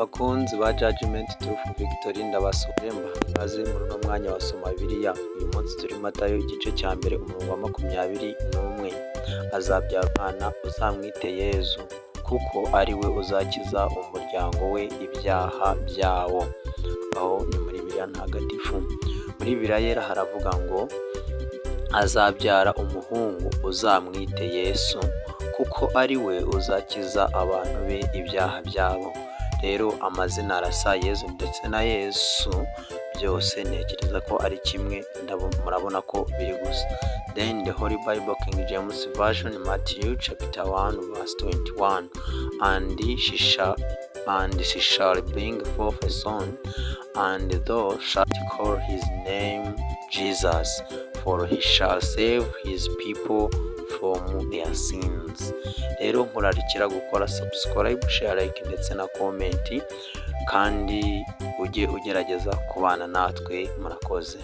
Bakunzi ba Judgment Truth Victory, ndabasuhuje, mbaha ikaze muri uno mwanya wa Soma Bibiliya. Uyu munsi turi Matayo igice cya 1, umurongo wa 21. Azabyara umwana, uzamwite Yezu, kuko ari we uzakiza umuryango we ibyaha byawo. Aho ni muri Bibiliya Ntagatifu. Muri Bibiliya Yera haravuga ngo: "Azabyara umuhungu, uzamwite Yesu, kuko ari we uzakiza abantu be ibyaha byabo." Rero amazina arasa, Yezu ndetse na Yesu, byose ntekereza ko ari kimwe, murabona ko biri gusa. Then the Holy Bible, King James Version, Matthew chapter 1 verse 21: And she shall bring forth a son, and thou shalt call his name Jesus, for he shall save his people from their sins. Rero nkurarikira gukora subscribe, share, like ndetse na comment, kandi ujye ugerageza kubana natwe. Murakoze.